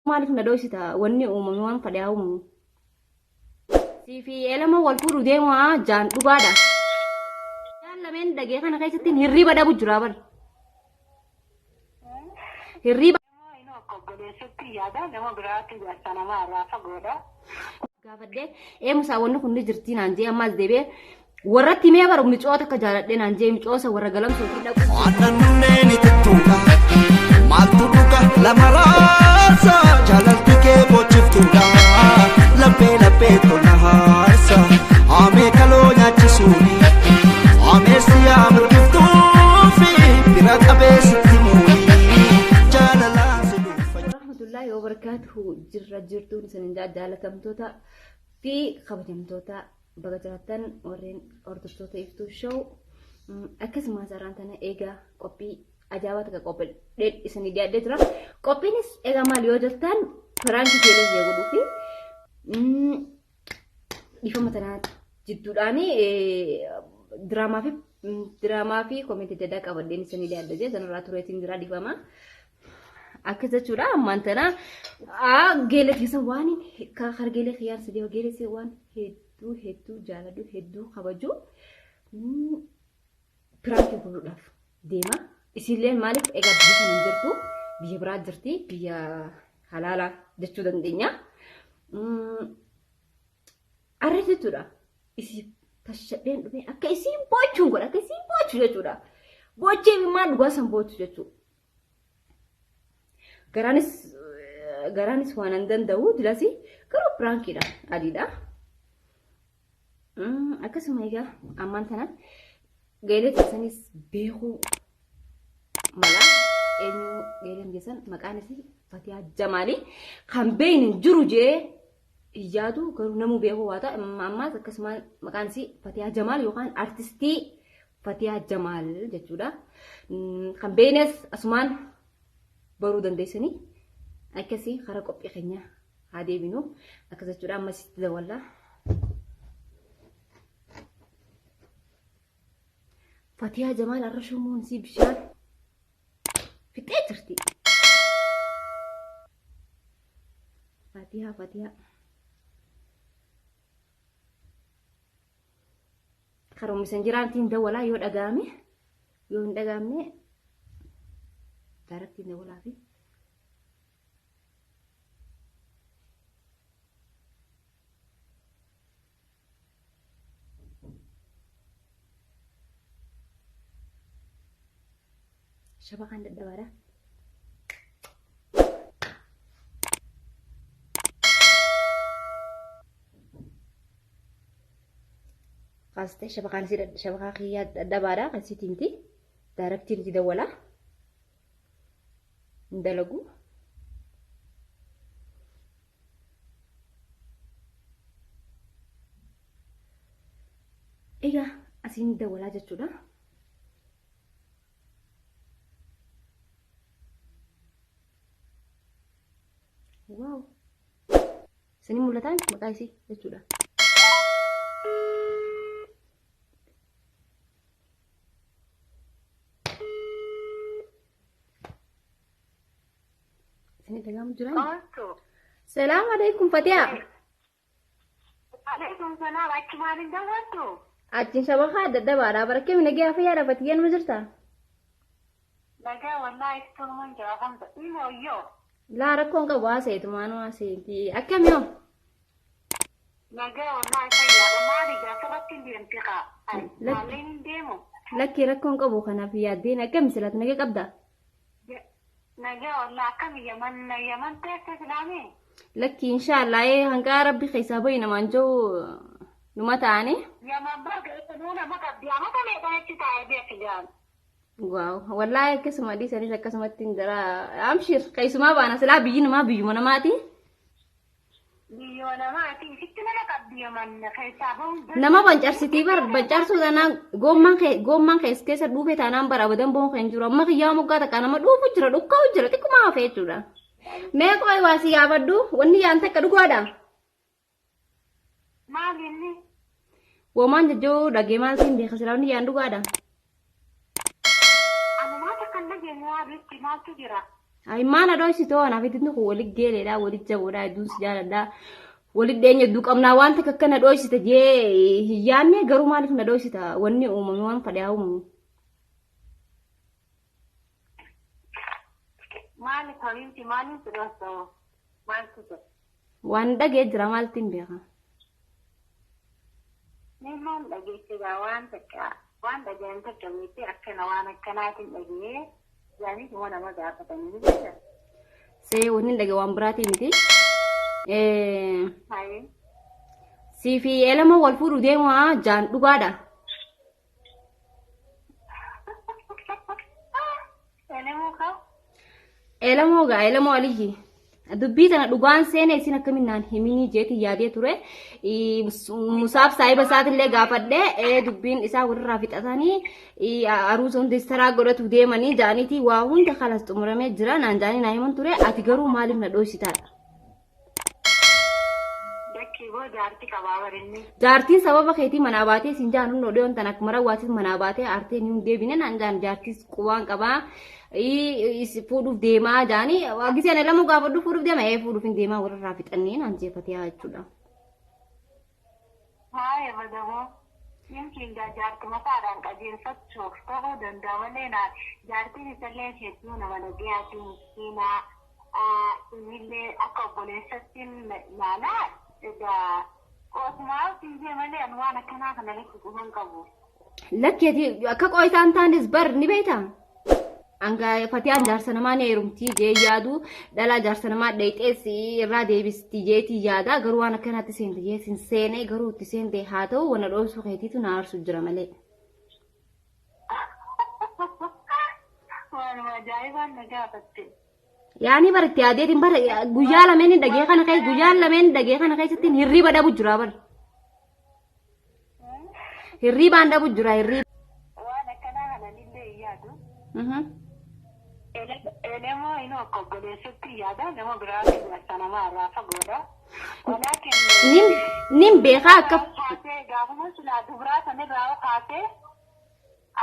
Maaliif na dhoysita wanni uumame waan fadhe haa uumamu. Sii fi elama wal fuudhu deemaa jaan dhugaadha. Jaan lameen dhagee kana keessatti hirriiba dhabu jira bar. Hirriiba Inni akka obboleessatti yaada nama biraatti jaarsa namaa irraa fagoodha. Gaafadhee ee musaa wanni kun ni jirtii naan jee ammaas deebi'ee warratti himee baru micoota akka jaaladhee naan jee micoosa warra galamsootii dhaqu. Aannan ni tuttuudha. Maaltu dhuga lama raasa jaalalti kee bochiftuudha. Laphee laphee tolna haarsa. Haamee kaloo nyaachisuuni. Haamee siyaa mirgiftuufi bira qabee sitti muuni. Jaalalaan si dhuunfa. Rahmatullahi wa barakaatuhu jirra jirtuun isinin jaalatamtoota fi kabajamtoota baga jiraattan warreen hordoftoota iftuu show akkasumas har'aan tana eegaa qophii ajaa'ibaa takka qophiidheen isinii dhiyaadhee jira. Qophiinis egaa maal yoo jettan piraankii keellee ishee godhuu fi dhiifama tanaa jidduudhaan diraamaa fi diraamaa fi komeetii adda addaa qabadheen isinii dhiyaadha jee sanarraa tureetiin jira dhiifama. Akkas jechuudha ammaan tana geelee keessa waan hargeelee kiyyaan si deema geelee keessa waan hedduu hedduu jaaladhu hedduu kabaju piraankii godhuudhaaf deema. Isiilleen maaliif egaa biyya kana hin jirtu biyya biraa jirti biyya halaalaa jechuu dandeenya. Arra jechuudha isii tashadheen dhufee akka isiin boochuun godha akka isiin boochu jechuudha. Boochee imimmaan dhugaa san boochu jechuudha. Garaanis garaanis waan hin danda'u dilasi garuu piraankiidha adiidha. Akkasuma egaa ammaan tana gaa'ela keessanis beekuu mala eenyu gaa'eleen keessan maqaan isii Fatiyaa Jamaali kan beekni hin jiru jee hin yaadu garuu namuu beekuu waa ta'a ammaas akkasuma maqaan isii Fatiyaa Jamaal yookaan artistii Fatiyaa Jamaal jechuudha. Kan beeknes asumaan baruu dandeessanii akkasii karaa qophii keenya haa deebinu akkas jechuudha ammas itti dawallaa. Fatiyaa Jamaal har'a shumuun isii bishaan fixee jirti. Fatiyaa Fatiyaa. Karuma isin jiraantiin dawalaa yoo dhaga'ame yoo hin dhaga'amne daarattiin dawalaa fi Shabakaan dadhabaadha. Kaastee shabakaan isii shabakaa kiyyaa dadhabaadha kan isiitii miti. Daaraktiin itti dawwala. Hin dalagu. Egaa asiin dawwalaa jechuudha. Waaw! Isin mul'ataan maqaa isii jechuudha. Isin dhaga'amu jira? Ooltu. Salaamu alaikum Fatiyaa. Alaikum salaam achumaan hin dawwattu. Achiin shabakaa dadhabaadha. Barakee nagaa fayyaadha Fatiyaan ma jirta? Nagaa wallaahi iftuunuman jira hamza. Immoo yoo. Laa rakkoon qabu haasa'itu maanuu haasa'iti. Akkam yoo? Nagaa wallaahi fayyaadha. Maali gaafirratti hin deemti kaa. Maalleen hin deemu. Lakkii rakkoon qabu kanaaf yaaddeen akkam silaat nagaa qabda? Nagaa wallaahi akkam yaman yaman teesse islaamii. Lakki inshaallah ee hanqaa rabbi keessaa bahi namaan jiru numa ta'ani. Yaman barga isa nama qabdi amata meeqan achi taa'ee beeku jaan. Waaw wallaahi akkasuma dhiisanis akkasumatti hin jira. Amshir keessumaa baana silaa biyyi namaa biyyuma namaati. Biyyoo namaati sitti nama qabdi yaman keessaa bahuun. Nama bancarsitii bar bancarsuu taanaan goommaan kee goommaan kees keessa dhuufee taanaan bara abadan boon kan jiru amma kiyyaa moggaa takka nama dhuufu jira dhukkaa'u jira xiqquma hafe jechuudha. Mee qoy waa si gaafadhu wanni yaan takka dhugaadha. Maal inni? Womaan jajjoo dhagee maal siin beeka silaa wanni yaan dhugaadha. Anumaa takka hin dhageenye waa beekti maaltu jira? Ay maal adooysitoo anaaf itti kun wali geeleedha wali jaboodha hedduun si jaaladha wali dhiyeenya hedduu qabnaa waan takka akka na dhooysita jee hin yaadne garuu maaliif na dhooysita wanni uumame waan fedhe haa uumamu. Maali habiibti maaliin si dhoosta hoo? Maaltu jira? Waan dhagee jira maaltiin beeka. Mee maal dhageesse gaa waan takka waan dhagayan takka beektee akkana waan akkanaatiin dhagee jaanii kuma nama gaafatanii ni beekta. See wanni dhage waan biraatii miti. Haye. Sii fi elama wal fuudhu deemu haa jaan dhugaadha. Elemoo kaa? Elamoo gaa Elamoo Aliyyi. Dubbii tana dhugaan seene isin akkamiin naan himinii jeetiin yaadee ture. Musaaf saahiba isaatillee gaafadhe dubbiin isaa walirraa fixatanii aruusa hundi saraa godhatu deemanii jaaniitii waa hunda kalas xumuramee jira naan jaanii naa himan ture ati garuu maaliif na dhooysitaadha. Lakkii boo jaarti qabaa barinni. Jaartiin sababa keetii manaa baatee siin jaan hundoo dhiyoon tan akkuma rawwaatis manaa baatee aartee ni hin deebine naan jaan jaartiis qubaan qabaa fuudhuuf deemaa jaanii gisee ana lamuu gaafadhu fuudhuuf deema ee fuudhuuf hin deemaa warra fixannee naan jeefatee haa jechuudha. Haaya badamoo. Yookiin gaa jaartuma isaadhaan qajeelfachuuf ta'uu danda'a malee naa jaartiin isallee hedduu nama nagayaatii miskiinaa innillee akka obboleessatti ilaalaa egaa qoosumaa siin malee ani waan akkanaa kana lakki quban qabu. Lakkeeti akka qo'isaan taanes bar ni beektaa? Anga fatiyaan jaarsa namaa ni heerumtii jee yaadu dhalaa jaarsa namaa dheexees irraa deebisti jeetii yaada garuu waan akkanaatti seente jee sin seene garuu itti seente haa ta'u wana dhoosuu keetiitu na aarsu jira malee. Waanuma ajaa'ibaan na gaafatte. Yaani bara itti yaadeetiin bara guyyaa lameen dhagee kana keessa guyyaa lameen dhagee kana keessatti hirriiba dhabu jira bara. Hirriibaan dhabu jira hirriiba. Waan akkanaa kana illee hin yaadu. Elemoo inni akka obboleessatti yaada nama biraatti jaarsa namaa irraa fagoodha. Walaakin Nin beekaa akka kaasee gaafuma silaa dubaraa sanirraa kaasee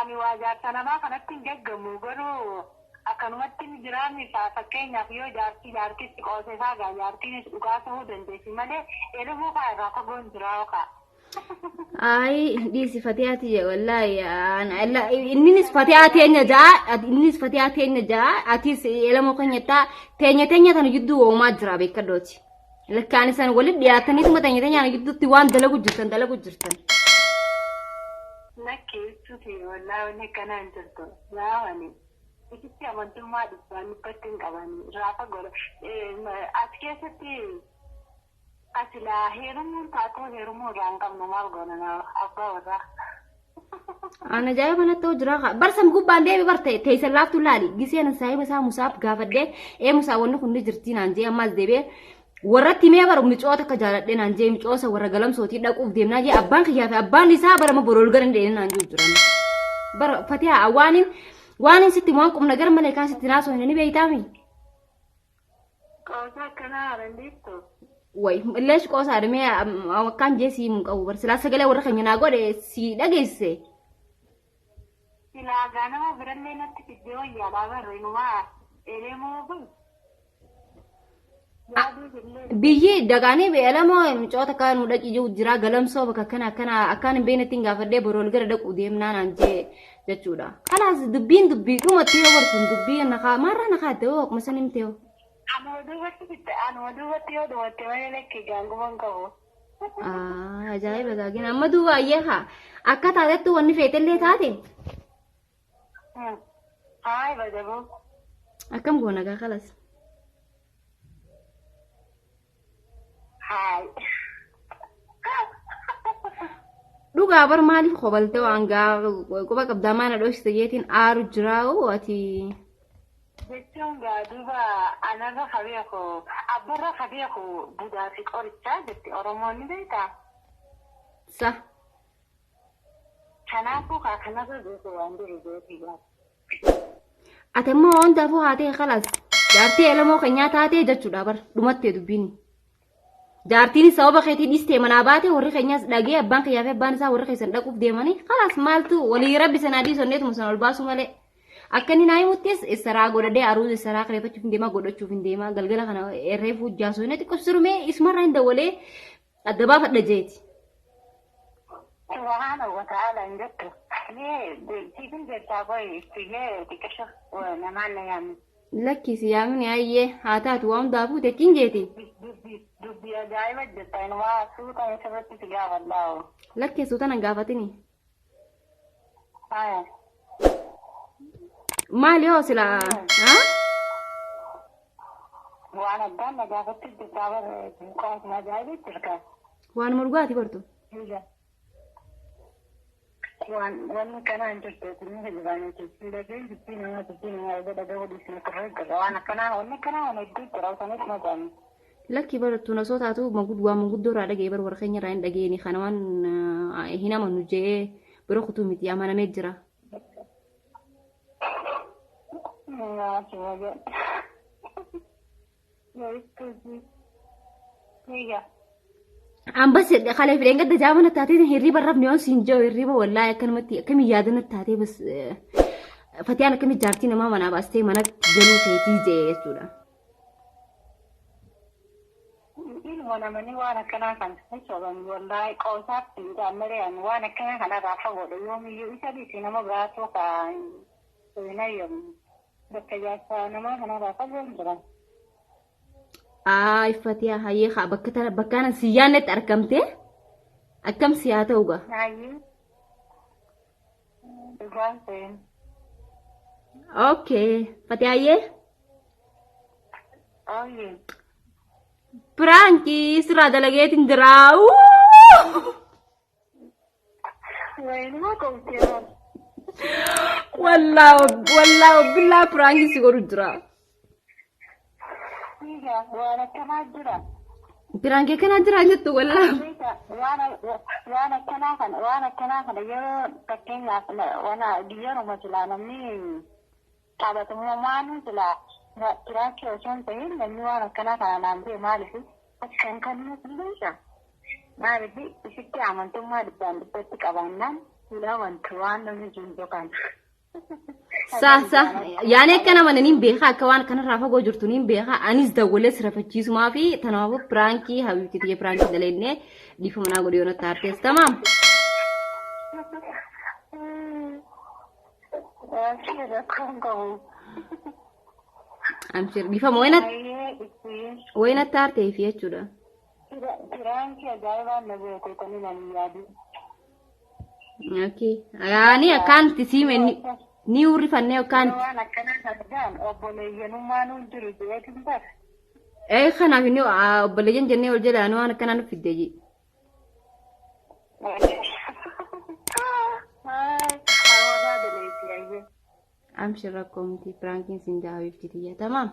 ani waa jaarsa namaa kanatti hin geggamu garuu akkanumatti hin jiraanni fakkeenyaaf yoo jaartii jaartitti qoose isaa gaa jaartiinis dhugaa ta'uu dandeessi malee elemoo fa'aa irraa fagoo hin jiraa kaa. Ay, dhiisi fatiyaati wallaahi inninis fatiyaa teenya jaa inninis fatiyaa teenya jaa atis elamoo keenyattaa teenya teenya tana jidduu oomaa jira beekadhooti. Lakkaan isaan walitti dhiyaataniituma teenya teenya tana jidduutti waan dalagu jirtan dalagu jirtan. Lakki jechuuti wallaahi wanni akkanaa hin jirtu. Yaawani. Isitti amantummaa dhibbaan dhibbatti hin qabani. Irraa fagoodha. As keessatti asilaa heerumuun taatoo heerumuu irraa hin qabnu maal goona abbaa warraa. An ajaa'iba natti ta'u jira. Barsam gubbaan deebi barte teessan laaftu laali. Giseen saahiba isaa Musaaf gaafadhee ee Musaa wanni kun ni jirti naan jee ammaas deebi'ee warratti mee bara micoota akka jaaladhee naan jee micoosa warra galamsootii dhaquuf deemnaa jee abbaan kiyyaa fi abbaan isaa bara ma borol gara hin dheedhe naan jiru jiran. Bara fatihaa waanin waanin sitti waan qubna gara malee kaan sitti naasoo hin ni beeytaami. Qoosa akkanaa haran beektu. Way illees qoosaa dhimee akkaan jee sii hin qabu bar silaa sagalee warra keenya naa godhe sii dhageesse. Silaa gaa nama birallee natti fiddee wayyaadhaa barre inumaa elemoo kun. Yaaduuf illee. Biyyi dagaanii beelamoo micoota akka nu dhaqi jiru jira galamsoo bakka akkana akkana akkaan hin beeknetti hin gaafadhee borool gara dhaqu deemnaa naan jee jechuudha. Kalaas dubbiin dubbii dhumatti yoo bartuun dubbii nakaa maarraa nakaa ta'e akkuma san himte yoo. Anuma duubatti fitte anuma duubatti yoo dhumatte malee lakki gaanguma hin qabu. Ajaa'iba gaagina amma duuba ayyee haa akka taatettu wanni feetellee taate Haay badaboo. akkam goona gaa kalas. Haay. Dhugaa bar maaliif kobalte waan gaa quba qabdaa maana dhoksite jeetiin aaru jiraa'u ati. Jechuun gaa duuba anarra ka beeku abbarra ka beeku budaa fi qorichaa jetti Oromoon ni beektaa? Sa. Kanaafuu kaa kanarra beeku waan jiru beeku gaa. Ati immoo hundaafuu haa ta'e kalas jaartii elamoo keenyaa taatee jechuudha bar dhumattee dubbiin. Jaartiin sababa keetii dhiistee manaa baate warri keenyaas dhagee abbaan kiyyaa fi abbaan isaa warri keessan dhaquuf deemanii kalas maaltu walii rabbi sanaa dhiisonneetuma sana ol baasuu malee. Akka inni naa himuttis issaraa godhadhee aruuza issaraa kireeffachuuf hin deemaa godhachuuf hin deemaa galgala kana reefuu jaasoo inni xiqqoo sirumee isumarraa hin dawwalee adda baafadha jeeti. Subhaana wa ta'ala hin jettu. Mee siifin jettaa qoy itti mee xiqqasho namaan na yaamne. Lakki si yaamni ayyee haa taatu waa hundaafuu techiin jeeti. Dubbii ajaa'iba jetta inumaa suuta sirriitti si gaafadhaa. Lakki suuta nan gaafatini. Haya. Maali hoo silaa? Haa? Waan addaan na gaafatti jirtaa bara qoosuma ajaa'iba jirta. Waanuma dhugaati bartu. Waan wanni kanaa hin jirtu kun hojjetanii dubbii dubbii namaa dubbii namaa erga dhagahuu dhiisne turre jira. Waan akkanaa wanni akkanaa waan hedduu jira sanis na jedhani. Lakki barattuun osoo taatu waan manguddoo irraa dhaga'e bar warra keenya irraa hin dhaga'eeni kana waan hin amanu je'ee bira kutuu miti amanamee jira. Ambas kalee fidheen gadda jaamana taatee hirriba rafni yoon siin jiru hirriba wallaahi akkanumatti akkamiin yaadana taatee bas fatiyaan akkamiin jaartii namaa manaa baastee mana galuu feetii jee jechuudha. Ilma namni waan akkanaa kan soban wallaahi qoosaatti hin malee ani waan akkanaa kanarraa fagoodha yoomiyyuu isa dhiisi nama biraatu ka hin hayyamu bakka jaarsaa namaa kanarraa fagoon jira. Aay Fatiyaa hayyee haa bakka tana bakka kana si yaannetti argamte akkam si haa ta'u gaa. Hayyee. Dhugaan seen. Okay Fatiyaa hayyee. Ooyee. Piraankii sirraa dalageetiin jira. Waynuma qomtee. Wallaa wallaa billaa piraankii si godhu jira. Waan akkanaa jira. Piraankii akkanaa jira jettu wallaa. Waan akkanaa kana waan akkanaa kana yeroo fakkeenyaaf wana yeruma silaa namni taphatummaanuu silaa piraankii osoo hin ta'in namni waan akkanaa kana naan ta'e maaliif kan kennuuf illee maaliif isitti amantummaa dhibbaan dhibbatti qabaannaan hin amantu waan namni jiru kana. Sa sa yaani akka nama niin beekaa akka waan kanarraa fagoo jirtu niin beekaa anis dawwalee si rafachiisumaa fi tanaafuu piraankii habiibti tiyya piraankii daleennee dhiifama naa godhi yoona taartees tamaam. Rakkoon qabu. Amshir dhiifama wayina taartee fi jechuudha. Piraankii ajaa'ibaan na beeku kan inni yaadu. Okay. Yaani akkaanti siime ni urrifannee akkaanti. Waan akkanaa kana jedhan obboleeyyanummaa nuun jiru jeetiin bara. Ee kanaaf inni obboleeyyan jennee ol jedhaan waan akkanaa nuuf fidde jee. Hawaasa daleessi ayyee. Amshir rakkoo miti piraankiin siin jaa habiibti tiyya tamaam.